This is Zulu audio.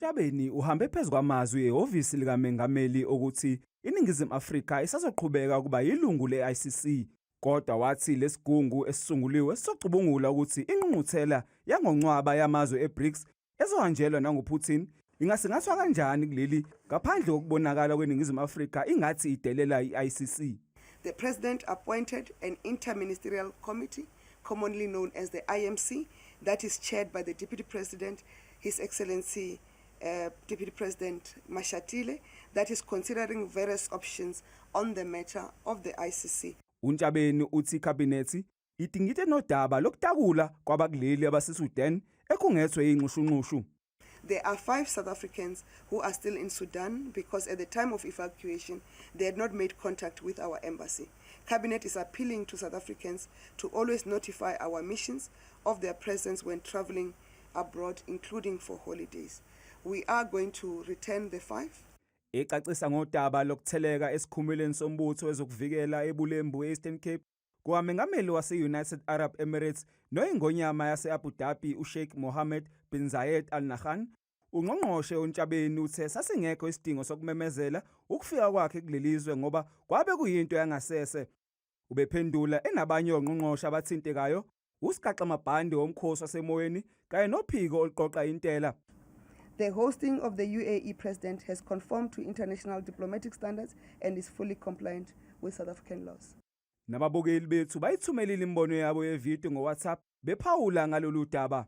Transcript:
Ntshavheni uhambe phezu kwamazwi ehhovisi likaMengameli okuthi iNingizimu Afrika isazoqhubeka ukuba yilungu le-ICC, kodwa wathi lesigungu esisunguliwe sizocubungula ukuthi ingqungquthela yangoNcwaba yamazwe eBRICS ezohanjelwa nanguPutin ingasingathwa kanjani kuleli ngaphandle kokubonakala kweNingizimu Afrika ingathi idelela i-ICC. The President appointed an interministerial committee, commonly known as the IMC, that is chaired by the Deputy President, His Excellency Deputy President Mashatile, that is considering various options on the matter of the ICC. UNtshavheni uthi ikhabinethi idingide nodaba lokutakula kwabakuleli abaseSudan ekhungethwe inxushunxushu. There are five South Africans who are still in Sudan because at the time of evacuation, they had not made contact with our embassy. Cabinet is appealing to South Africans to always notify our missions of their presence when traveling abroad, including for holidays. We are going to return the five. Ecacisa ngodaba lokutheleka esikhumulweni sombutho wezokuvikela eBulembu eEastern Cape kukaMengameli wase-United Arab Emirates noyingonyama yase-Abu Dhabi uSheikh Mohammed bin Zayed Al Nahyan, ungqongqoshe uNtshavheni uthe sasingekho isidingo sokumemezela ukufika kwakhe kulelizwe ngoba kwabe kuyinto yangasese. Ubephendula enabanye ongqongqoshe abathintekayo, usigaxa mabhande womkhosi wasemoyeni kanye nophiko oluqoqa intela. The hosting of the UAE president has conformed to international diplomatic standards and is fully compliant with South African laws. Nababukeli bethu bayithumelile imibono yabo yevidiyo ngoWhatsApp bephawula ngalolu daba.